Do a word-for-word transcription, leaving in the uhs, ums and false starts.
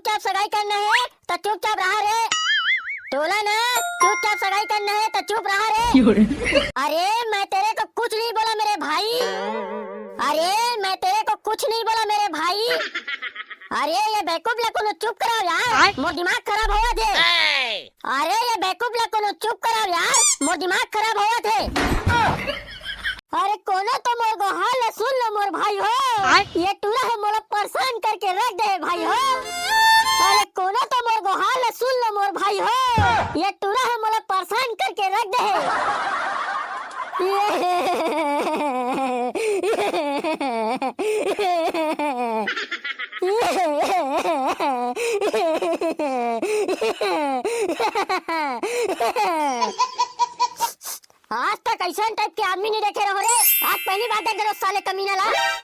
चुपचाप सगाई करना हे त चुपचाप रहा रे। तोला ना चुपचाप सगाई करना हे त चुप रहा रे। अरे, मैं तेरे को कुछ नहीं बोला मेरे भाई। अरे, मैं तेरे को कुछ नहीं बोला मेरे भाई। अरे, ये बेवकूफ ला कोनो चुप कराओ यार, मोर दिमाग खराब होवत हे। अरे, ये बेवकूफ ला कोनो चुप कराओ यार, मोर दिमाग खराब होवत हे। अरे, कोनो तो मोर गोहार ला सुन लो मोर भाई हो। ये टूरा ह मोला परेशान करके रख दे हे भाई हो। अरे, कोनो तो मोर गोहार ला सुन लो मोर भाई हो। ये टूरा ह मोला परेशान करके रख दे हे।